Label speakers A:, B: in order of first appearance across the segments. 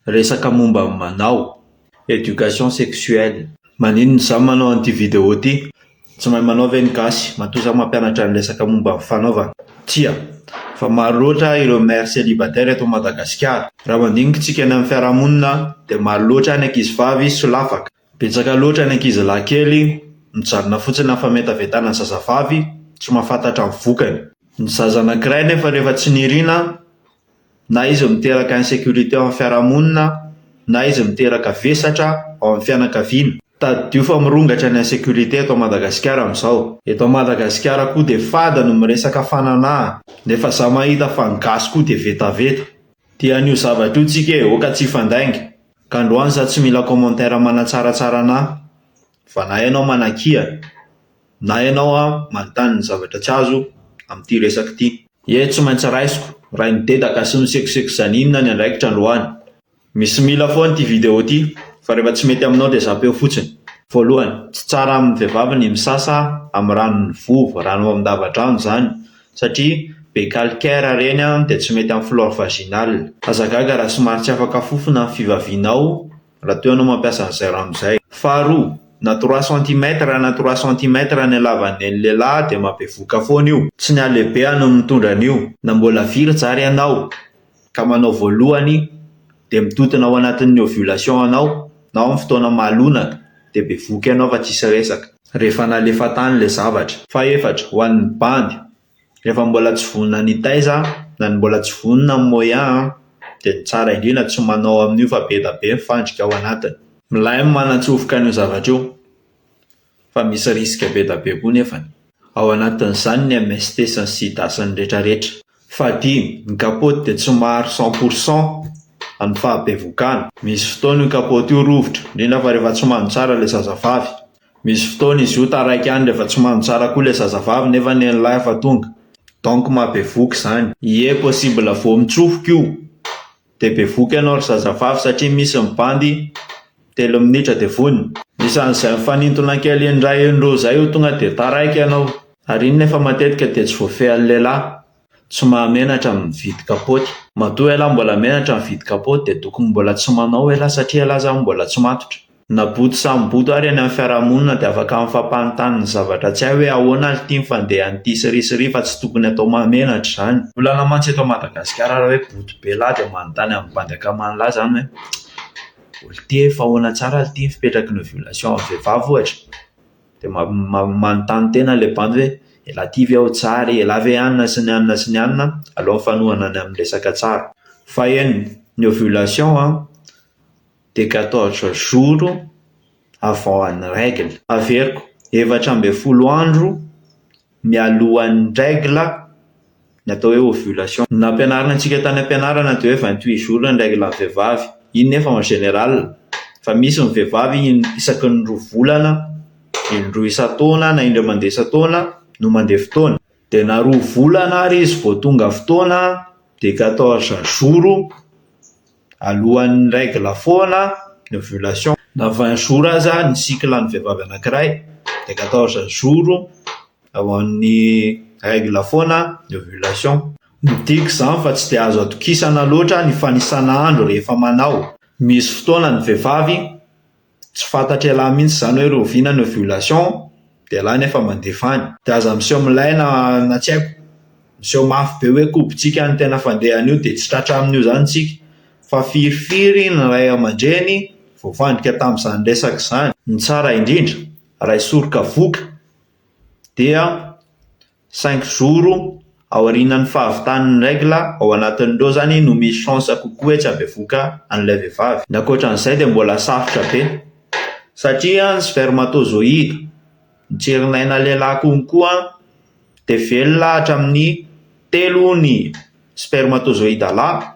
A: Resaka momba ny manao. Éducation sexuelle. Maninona izaho manao an'ity vidéo ity? Tsy mahay manao ve ny gasy? Matoa izaho mampianatra ny resaka momba ny fanaovana. Tsia. Fa maro loatra ireo mère célibataire eto Madagasikara. Raha mandinika isika any amin'ny fiarahamonina dia maro loatra ny ankizivavy solafaka. Betsaka loatra ny ankizilahy kely mijanona fotsiny amin'ny fametavetana ny zazavavy tsy mahafantatra ny vokany. Ny zaza anankiray nefa rehefa tsy nirina na izy miteraka insécurité ao amin'ny fiarahamonina na izy miteraka vesatra ao amin'ny fianakaviana. Tadidio fa mirongatra ny insécurité eto Madagasikara amin'izao. Eto Madagasikara koa dia fady ny miresaka fananahana, nefa za mahita fa ny gasy koa dia vetaveta. Tia an'io zavatra io tsika e, oka tsy hifandainga. Ka androany za tsy mila commentaire manatsaratsara anah fa na ianao manakiana na ianao an manontany ny zavatra tsy azo amin'ity resaka ity. Ie tsy maintsy raisiko, rain'i-dedaka sy misekoseko zaninona ny andraikitra androany. Misy mila foana ity vidéo ity fa rehefa tsy mety aminao dia zapeo fotsiny. Voalohany, tsy tsara amin'ny vehivavy ny misasa amin'ny ranon'ny vovo, rano amin-dava-drano izany, satria be calcaire ireny dia tsy mety amin'ny flore vaginale. Aza gaga raha somary tsy afaka fofona ny fivavianao raha toa ianao mampiasa an'izay rano izay. Faharoa, na trois centimètres na trois centimètres ny halavan'ny nen'ny lehilahy dia mahabevohoka foana io. Tsy ny halehibehany no mitondra an'io. Na mbola virja ary ianao ka manao voalohany dia mitotona ao anatin'ny ovulation anao na ao amin'ny fotoana mahalonaka dia bevohoka ianao fa tsisy resaka. Rehefa nalefa tany ilay zavatra. Fahefatra, ho an'ny bandy, Rehefa mbola tsy vonona ny hitaiza na ny mbola tsy vonona amin'ny moyen an, dia ny tsara indrindra tsy manao amin'io fa be da be ny fandrika ao anatiny. Milay ny manatsofoka an'io zavatra io fa misy risque be da be koa nefany. Ao anatin'izany ny MST sy ny sida sy ny retraretra. Fahadimy, ny kapoty dia tsy maharo cent pour cent amin'ny fahabevokana. Misy fotoana io kapoty io rovitra, indrindra fa rehefa tsy mano tsara ilay zazavavy. Misy fotoana izy io taraiky any rehefa tsy mano tsara koa ilay zazavavy nefa ny an'lahy efa tonga. Donc mahabevoka izany. Ie possible vao mitsofoka io dia bevoka ianao ry zazavavy satria misy ny bandy telo minitra dia vonona. Misy an'izay mifanintona kely indray indroa izay io tonga dia taraiky ianao. Ary iny nefa matetika dia tsy voafehin'ny lehilahy. Tsy mahamenatra ny mividy kapoty. Matoa ialahy mbola menatra mividy kapoty dia tokony mbola tsy manao ialahy satria ialahy zany mbola tsy matotra. Na boto samy boto ary any amin'ny fiarahamonina dia afaka mifampanontany ny zavatra tsy hay hoe ahoana ary ity ny fandehan'ity sy ry sy ry fa tsy tokony atao mahamenatra izany. Ny olana mantsy eto Madagasikara raha hoe boto be lahy dia manontany amin'ny bandy akamany lahy izany hoe olo ty efa ahoana tsara ity ny fipetraky ny ovulation amin'ny vehivavy ohatra. Dia manontany tena ilay bandy hoe elah ty ve ao tsara e, elah ve anona sy ny anona sy ny anona, aleo mifanohana any amin'ny resaka tsara. Fahenina, ny ovulation an, dia quatorze jours avant ny règle. Averiko, 14 andro mialohan'ny règle ny atao hoe ovulation. Ny nampianarina antsika tany am-pianarana dia hoe 28 jours ny règle ny vehivavy, iny nefa en général fa misy ny vehivavy isaky ny roa volana, indroa isan-taona na indray mandeha isan-taona no mandeha fotoana. Dia na roa volana ary izy vao tonga fotoana dia 14 jours alohan'ny règle foana ny ovulation. Na 20 jours aza ny cycle an'ny vehivavy anankiray dia 14 jours alohan'ny règle foana ny ovulation. Midika izany fa tsy dia azo atokisana loatra ny fanisana andro rehefa manao. Misy fotoana ny vehivavy Tsy fantatr'ialahy mihitsy izany hoe rahoviana ny ovulation dia ialahy nefa mandefa any. Dia aza miseho milay na na tsy haiko, miseho mafy be hoe kobontsika ny tena fandehan'io dia tsy tratra amin'io izany tsika. Fa firifiry ny ray aman-dreny voafandrika tamin'izany resaka izany. Ny tsara indrindra, raha hisoroka vohoka dia Cinq jours aorianan'ny fahavitan'ny règle ao anatin'ireo zany no misy chance kokoa hoe tsy habevoka an'ilay vehivavy. Ny ankoatran'izay dia mbola sarotra be satria ny spermatozoïde, ny tsirinaina lehilahy konkoa dia velona hatramin'ny telo ny spermatozoïde lahy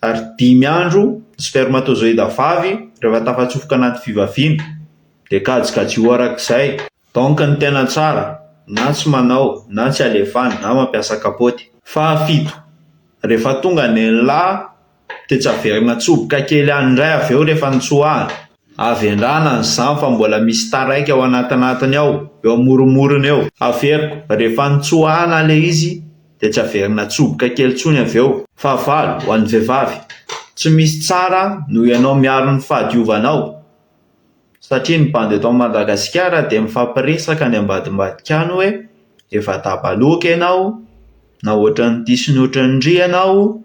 A: ary dimy andro ny spermatozoïde vavy rehefa tafatsofoka anaty fivaviana dia kajikajio arak'izay. Donc ny tena tsara, na tsy manao, na tsy alefany, na mampiasa kapoty. Fahafito, rehefa tonga nen'lah dia tsy averina atsoboka kely any indray avy eo rehefa nitsoahana. Avendrana an'izany fa mbola misy taraiky ao anatinatiny ao, eo amoromorony eo. Averiko, rehefa nitsoahana ilay izy dia tsy averina atsoboka kely intsony avy eo. Fahavalo, ho an'ny vehivavy, Tsy misy tsara noho ianao miaro ny fahadiovanao satria ny bandy eto Madagasikara dia mifampiresaka any ambadimbadika any hoe efa dabaloaka ianao na ohatran'ity sy ny ohatran'ndry ianao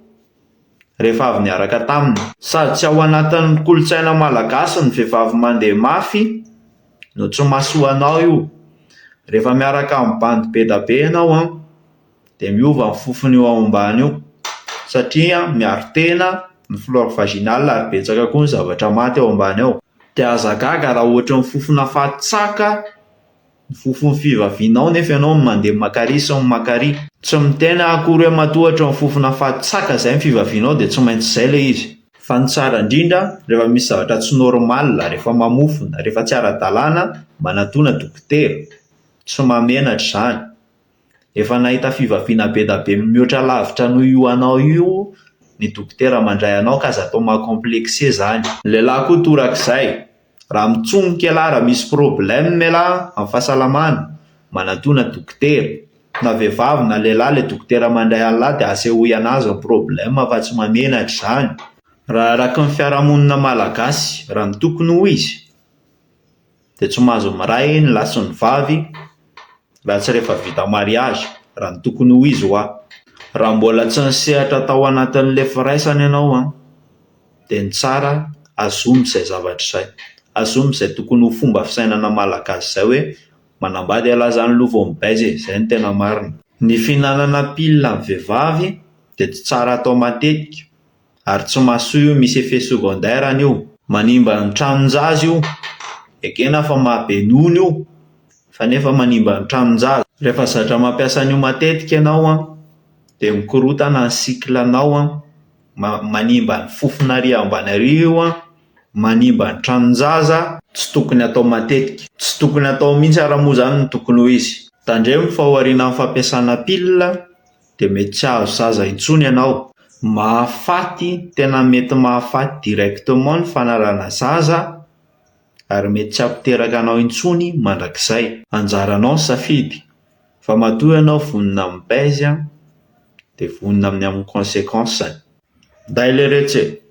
A: rehefa avy niaraka taminy. Sady tsy ao anatin'ny kolontsaina malagasy ny vehivavy mandeha mafy no tsy mahasoa anao io. Rehefa miaraka amin'ny bandy be da be ianao an, dia miova ny fofona io ao ambany io satria miaro tena ny flore vaginale ary betsaka koa ny zavatra maty ao ambany ao. Dia aza gaga raha ohatran'ny fofona fatin-tsaka ny fofon'ny fivavianao nefa ianao mandeha makary sy makary. Tsy miteny aho akory hoe matoa ohatran'ny fofona fatin-tsaka izay ny fivavianao dia tsy maintsy izay ilay izy. Fa ny tsara indrindra rehefa misy zavatra tsy normal, rehefa mamofona, rehefa tsy ara-dalàna, manatona dokotera. Tsy mahamenatra izany. Efa nahita fivaviana be da be mihoatra lavitra noho io anao io ny dokotera mandray anao ka aza atao maha complexe zany. Ny lehilahy koa torak'izay, raha mitsonika elah, raha misy problème elah amin'ny fahasalamana, manatona dokotera. Na vehivavy na lehilahy le dokotera mandray an'lah dia asehoy anazy ny problème fa tsy mahamenatra izany. Raha araky ny fiarahamonina malagasy, raha ny tokony ho izy dia tsy mahazo miray ny lahy sy ny vavy raha tsy rehefa vita mariage, raha ny tokony ho izy hoa. Raha mbola tsy nisehatra tao anatin'ilay firaisana ianao an, dia ny tsara azomy izay zavatra izay. Azomy izay tokony ho fomba fisainana malagasy izay hoe manambady ialahy izany aloha vao mi-baise e, izay no tena marina. Ny fihinanana pile amin'ny vehivavy dia tsy tsara atao matetika Ary tsy mahasoa io misy effet secondaire any io. Manimba ny tranon-jaza io. Ekena fa maha be nono io fa nefa manimba ny tranon-jaza. Rehefa zatra mampiasa an'io matetika ianao an, dia mikorotana ny cycle nao an, manimba ny fofona ary ambany ary io an, manimba ny tranon-jaza. Tsy tokony atao matetika. Tsy tokony atao mihitsy ara moa izany no tokony ho izy. Tandremo fa aorianan'ny fampiasana pile dia mety tsy hahazo zaza intsony ianao. Mahafaty, tena mety mahafaty directement ny fanalana zaza ary mety tsy hampiteraka anao intsony mandrakizay. Anjaranao ny safidy fa matoa ianao vonona amin'ny baise dia vonona amin'ny amin'ny consequence-ny. Ndray leretsy e!